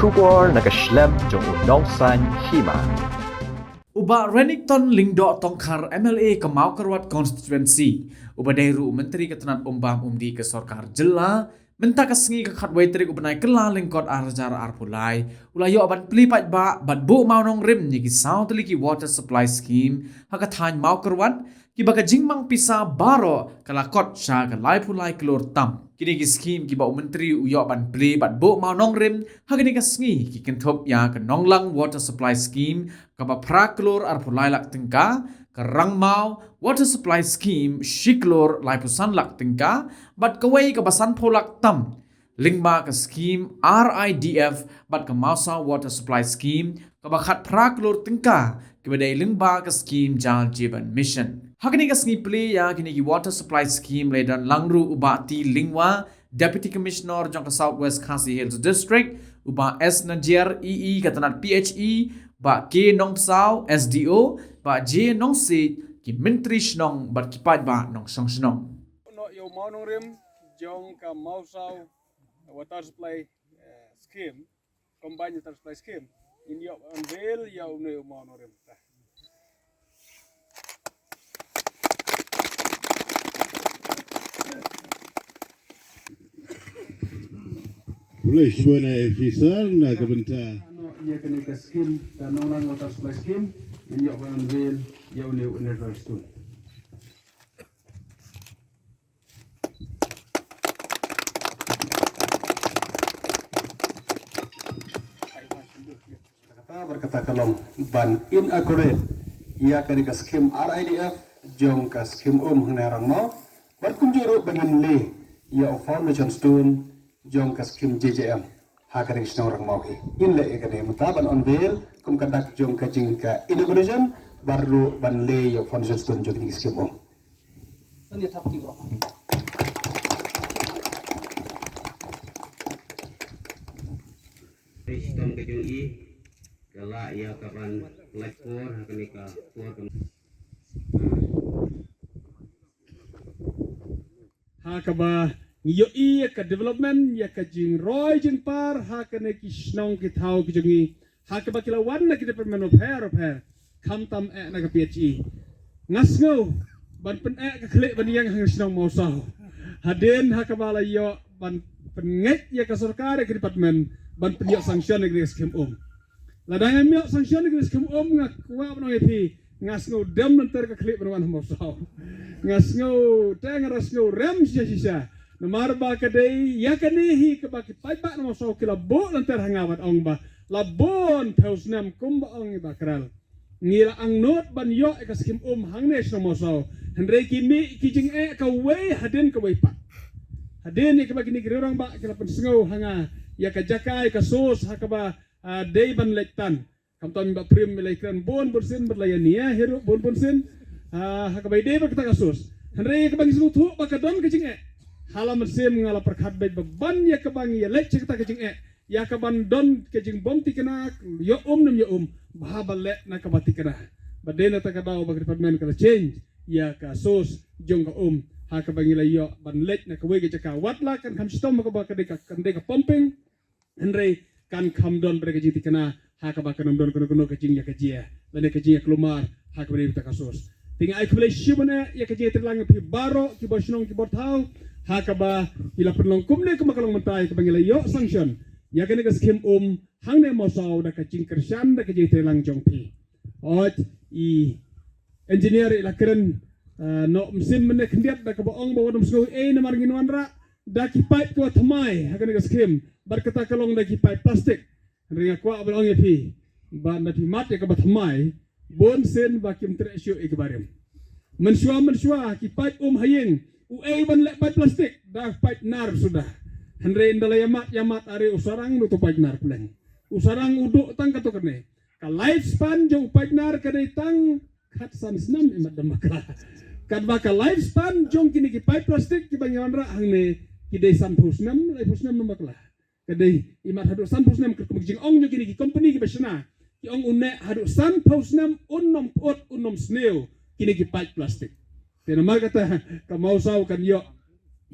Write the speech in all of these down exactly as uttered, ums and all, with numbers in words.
Khubor na ka shlem jong u Nongsaiñ Hima. U Bah Renikton Lyngdoh Tongkhar, M L A ka Mawkyrwat Constituency, uba dei ruh u Myntri ka tnat umbam umdih ka sorkar jylla, mynta ka sngi ka khatwei tarik u bnai Kyllalyngkot ar hajar arphew lai, u la ïoh ban plie paidbah bad buh mawnongrim ïa ki saw tylli ki water supply scheme ha ka thaiñ Mawkyrwat, kiba ka jingmang pisa baroh ka la kot sha ka laiphew lai klur tam. Kine ki scheme kiba u Myntri u ïoh ban plie bad buh mawnongrim ha kane ka sngi ki kynthup ïa ka Nonglang Water Supply Scheme kaba phra klur arphew lai lak tyngka, ka Rangmaw Water Supply Scheme shi klur laiphew san lak tyngka, bad kawei kaba sanphew lak tam lyngba ka scheme R I D F bad ka Mawsaw Water Supply Scheme kaba khatphra klur tyngka, kiba dei lyngba ka scheme Jal Jeevan Mission. Ha kane ka sngi plie ïa kine ki water supply scheme la ïadon lang ruh u Bah T Lyngwa, Deputy Commissioner jong ka South West Khasi Hills District, u Bah S Najiar, E E ka tnat P H E, Bah K Nongpsaw, S D O, Bah J Nongsiej, ki Myntri Shnong bad ki paidbah nongshong shnong. Noh ïa u mawnongrim jong ka Mawsaw Water Supply, eh, Scheme, Combined Water Supply Scheme. Ngin ïoh ban unveil ïa une u mawnongrim. Khublei shibun ïa i officer na ka bynta. Ïa kane ka scheme, ka Nonglang Water Supply Scheme, ngin ïoh ban unveil ïa une u inaugural stone. Kata bad kata ka long ban inaugurate ïa kane ka scheme R I D F jong ka scheme um hangne Rangmaw. Bad kumjuh ruh ban ïaleh ïa u foundation stone jong ka scheme J J M ha kane ka shnong Rangmaw hi. Ngin leh ïa kane mynta ban unveil kum ka dak jong ka jing ka inauguration, bad ruh ban leh ïa u foundation stone jong kane ka scheme um. Shitom ka jong i, ka lah ïa ka ban lait por ha kane ka por ka. Ha kaba ngi ïohi ïa ka development, ïa ka jingroi jingpar ha kane ki shnong ki thaw ki jong ngi, ha kaba ki la wan na ki department bapher bapher, khamtam eh na ka P H E. Nga sngew ban pyneh ka khlieh ban ïeng ha ka shnong Mawsaw. Hadien ha kaba la ïoh ban pynngeit ïa ka sorkar ïa ka department ban pynïoh sanction ïa ka scheme um. Lada ngam ïoh sanction ïa ka scheme um, nga kwah ban ong ïa phi, nga sngew dem lynter ka khlieh ban wan ha Mawsaw. Nga sngew, te nga sngew rem shisha shisha. Namar ba ka dei ïa kane hi kaba ki paidbah na Mawsaw ki la buh lynter ha nga bad ong ba la bun phew snem kumba ong i Bah Kral. Ngi la angnud ban ïoh ïa ka scheme um hangne shnong Mawsaw. Hynrei ki mih ki jingeh kawei hadien kawei pat. Hadien ïa kaba kine ki rangbah ki la pynsngew ha nga ïa ka jaka ïa ka source ha kaba, ah, dei ban leit tan. Khamtam i Bah Prem i la kren bun bun sien bad la ïa nia hi ruh bun bun sien. Ah, ha kaba ïadei bad kata ka source. Hynrei ïa kaba ngi sngewthuh ba ka don ka jingeh, ha la mynsiem nga la pyrkhat beit ba ban ïa kaba ngi ïa leit sha kata ka jingeh, ïa ka ban don ka jingbym thikna, ïoh um ne ym ïoh um, bha ba leh na kaba thikna. Ba dei na kata ka daw ba ka department ka la change ïa ka source jong ka um, ha kaba ngi la ïoh ban leit na kawei ka jaka. Wat la kan kham shitom ha kaba ka dei ka, kan dei ka pumping, hynrei kan kham don ba dei ka jingthikna ha kaba kan ym don kano kano ka jingïakajia lane ka jingïakulmar ha kaba dei kata ka source. Te nga ai khublei shibun eh ïa ka jingïatreilang ïa phi baroh ki bor shnong ki bor thaw, ha kaba ngi la pynlong kumne kumba ka long mynta ïa kaba ngi la ïoh sanction ïa kane ka scheme um hangne Mawsaw da ka jingkyrshan da ka jingïatreilang jong phi. Ot i engineer i la kren, ah, noh mynsiem mynne khyndiat da kaba ong ba wat nym sngew ei namar ngin wanrah da ki paip kiba thymmai ha kane ka scheme, bad kata ka long da ki paip plastik. Hynrei nga kwah ban ong ïa phi ba lada phi mad ïa kaba thymmai, bun sien ba kim treh shuh ïa kiba rim. Mynshuwa mynshuwa ki paip um ha ïing, u ei ban leh paip plastik, da paip nar suda. Hynrei ynda la ïa mad ïa mad are u sarang na uto paip nar pleng. U sarang u duh tang kato kane. Ka lifespan jong u paip nar ka dei tang khatsan snem, i mat da bakla. Katba ka lifespan jong kine ki paip plastik kiba ngi wanrah hangne ki dei sanphew snem, laiphew snem, da bakla. Ka dei i mat haduh sanphew snem, kum ka jingong jong kine ki company kiba shna, ki ong une haduh sanphew snem un nym pyut, un nym sniew kine ki paip plastik. Te namar kata ka Mawsaw kan ïoh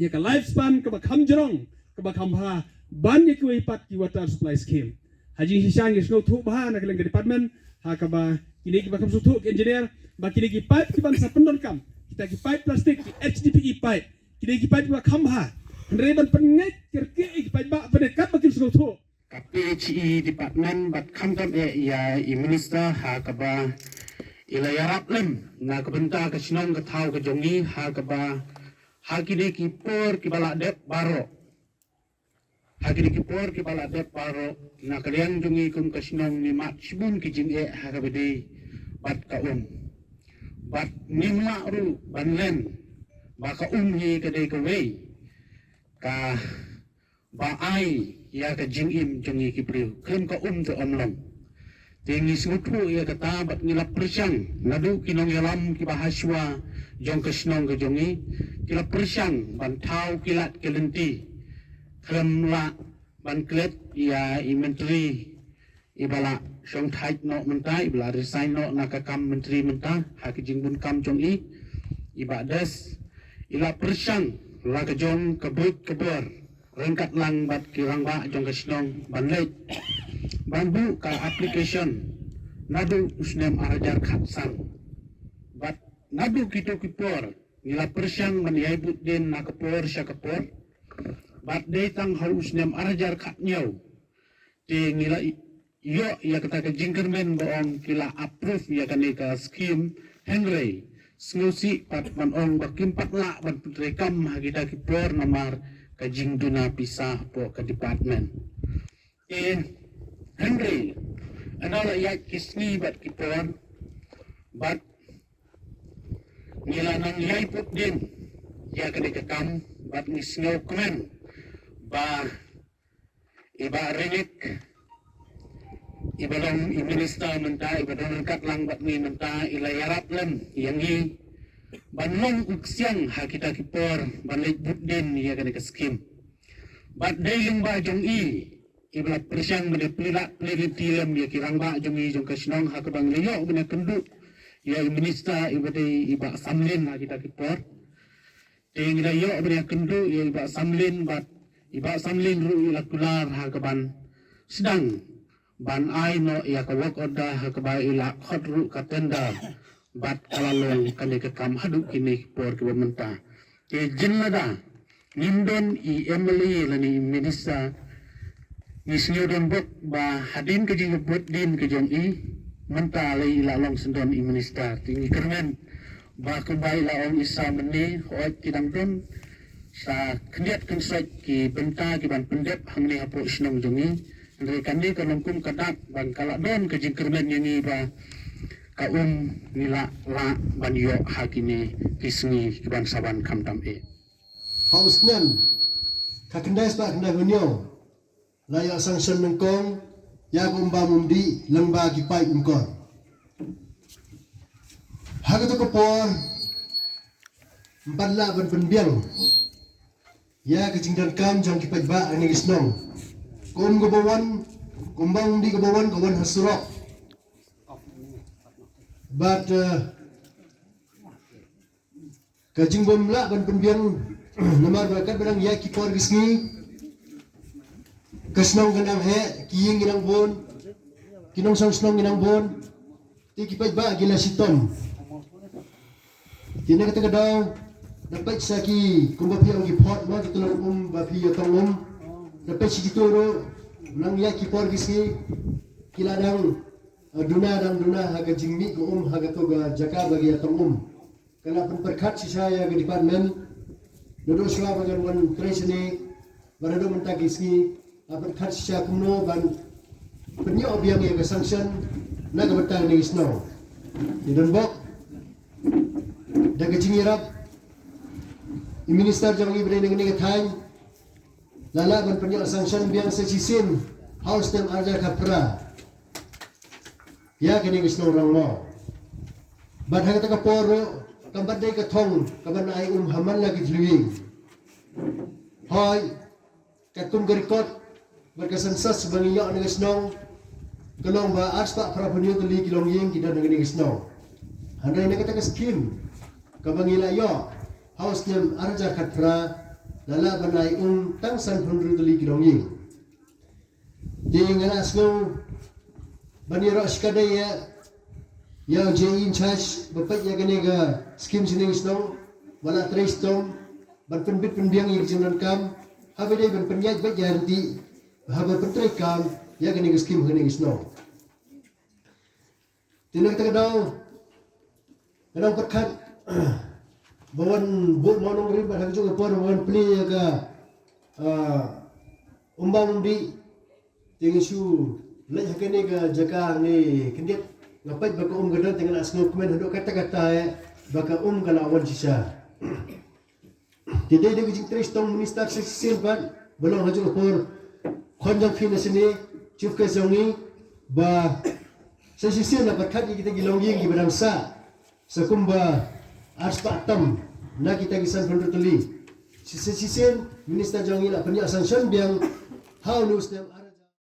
ïa ka lifespan kaba kham jrong, kaba kham bha ban ïa kiwei pat ki water supply scheme. Ha jingshisha ngi sngewthuh bha na ka liang ka department ha kaba kine kiba kham sngewthuh ki engineer ba kine ki pipe kiban sa pyndonkam, kita ki pipe plastik, ki H D P E pipe, kine ki pipe kiba kham bha. Hynrei ban pynngeit kyrkieh ïa ki paidbah ban kat ba kin sngewthuh. Ka P H E department bad khamtam eh ïa i minister ha kaba i la ïarap lem na ka bynta ka shnong ka thaw ka jong ngi ha kaba ha kine ki por kiba la dep baroh. Ha kine ki por kiba la dep baroh na ka liang jong ngi kum ka shnong ngi mad shibun ki jingeh ha kaba dei bad ka um. Bad ngim lah ruh ban len ba ka um hi ka dei kawei kaba ai ïa ka jingim jong ngi ki briew, khlem ka um te ym long. Te ngi sngewthuh ïa kata bad ngi la pyrshang naduh ki nongïalam kiba ha shuwa jong ka shnong ka jong ngi ki la pyrshang ban thaw ki lad ki lynti. Khlem lah ban klet ïa i myntri iba la shong thait noh mynta, iba la resign noh na ka kam myntri mynta ha ka jingbun kam jong i, i Bah Des, i la pyrshang la ka jong ka buit ka bor ryngkat lang bad ki rangbah jong ka shnong ban leit ban buh ka application naduh u snem ar hajar khatsan. Bad naduh kito ki por ngi la pyrshang ban ïai bud dien na ka por sha ka por. Bad dei tang ha u snem ar hajar khathynñiew te ngi la ïoh ïa kata ka jingkyrmen ba ong ki la approve ïa kane ka scheme, hynrei sngewsih pat ban ong ba kim pat lah ban pyntreikam ha kita ki por namar ka jingduna pisa hapoh ka department. Te hynrei ynda la ïaid ki sngi bad ki por bad ngi la nang ïai bud dien ïa kane ka kam bad ngi sngewkmen ba i Bah Rangnick iba long i minister mynta, iba don ryngkat lang bad ngi mynta, i la ïarap lem ïa ngi ban long u ksiang ha kita ki por ban leit bud dien ïa kane ka scheme. Bad dei lyngba jong i iba la pyrshang ban ïa plie lad plie lynti lem ïa ki rangbah jong i jong ka shnong ha kaba ngi la ïoh ban ïakynduh ïa i minister iba dei i Bah Samlin ha kita ki por. Te ngi la ïoh ban ïakynduh ïa i Bah Samlin bad i Bah Samlin ruh i la kular ha kaban sdang ban ai noh ïa ka work order ha kaba i la khot ruh ka tender bad ka la long kane ka kam haduh kine ki por kiba mynta. Te jin lada ngim don i M L A lane i minister, ngi sngew don bok ba hadien ka jingbud dien ka jong i mynta lei i la long shen don i minister. Te ngi kyrmen ba kumba i la ong i sa mynne, hooid ki dang don sa khyndiat khynsoit ki bynta ki ban pyndep hangne hapoh shnong jong i. Hynrei kane ka long kum ka dak ban ka la don ka jingkyrmen ïa ngi ba ka um ngi la lah ban ïoh ha kine ki sngi ki ban sa wan khamtam eh. Ha u snem khatkhyndai spah khyndaiphew hynñiew la ïa sanction nyngkong ïa ka um bam um dih lyngba ki paip umkor. Ha kato ka por ym pat lah ban pynbiang ïa ka jingdonkam jong ki paidbah ha kane ka shnong. Ka um kaba wan, ka um bam um dih kaba wan, ka wan ha surok. Bad eh, ka jingbym lah ban pynbiang namar ba katba dang ïaid ki por ki sngi ka shnong ka nang heh, ki ïing ki nang bun, ki nongshong shnong ki nang bun. Te ki paidbah ki la shitom. Te na kata ka daw da peit sha ki, kumba phi ong ki phot mo, ki tulop um ba phi ïa tong um. Da peit sha kito ruh nang ïaid ki por ki sngi ki la dang eh, duna dang duna ha ka jingmih ka um ha kato ka jaka ba ki ïa tong um. Ka la pynpyrkhat shisha ïa ka department naduh shuwa ba kan wan trei shane bad haduh mynta ki sngi. La pynpyrkhat shisha kumno ban pynïoh biang ïa ka sanction na ka bynta kane ka shnong. Ngi don bok da ka jingïarap i minister jong ngi ba dei na kane ka thaiñ, la lah ban pynïoh sanction biang sa shisien ha u snem ar hajar khatphra ïa kane ka shnong Rangmo. Bad ha kata ka por ruh kam pat dei ka thong kaban ai um ha man la ki jingïing. Hooid, katkum ka record bad ka census ba ngi ïoh na ka shnong ka long ba ar spah phra phew hynñiew tylli ki longïing ki don ha kane ka shnong. Hynrei na kata ka scheme kaba ngi la ïoh ha u snem ar hajar khatphra la lah ban ai um tang san phew hynriew tylli ki longïing. Te Nga la sngew ban ïaroh shikatdei ïa, ïa u J E in charge ba peit ïa kane ka skim shane ngi shnong, ba la trei shitom ban pynbit pynbiang ïa ka jingdonkam, haba dei ban pynïaid beit ïa ryntih, haba pyntreikam ïa kane ka skim ha kane ngi shnong. Te na kata ka daw, nga dang pyrkhat ba wan buh mawnongrim bad ha kajuh ka por ba wan plie ïa ka, ah, umbaw umdih. Te nga shu leit ha kane ka jaka ngi kyndit, nga peit ba ka um ka don, te nga la sngewkmen haduh katta katta eh ba ka um ka la wan shisha. Te dei da ka jingtrei shitom u minister sa shisien pat, ba long ha kajuh ka por khon jong phi na shane, chief guest jong ngi, ba sa shisien la pyrkhat ïa kita ki longïing kiba dang sah, sa kumba arspah tam na kita ki san phew hynriew tylli. Sa shisien minister jong ngi la pynïaid sanction biang ha une u snem.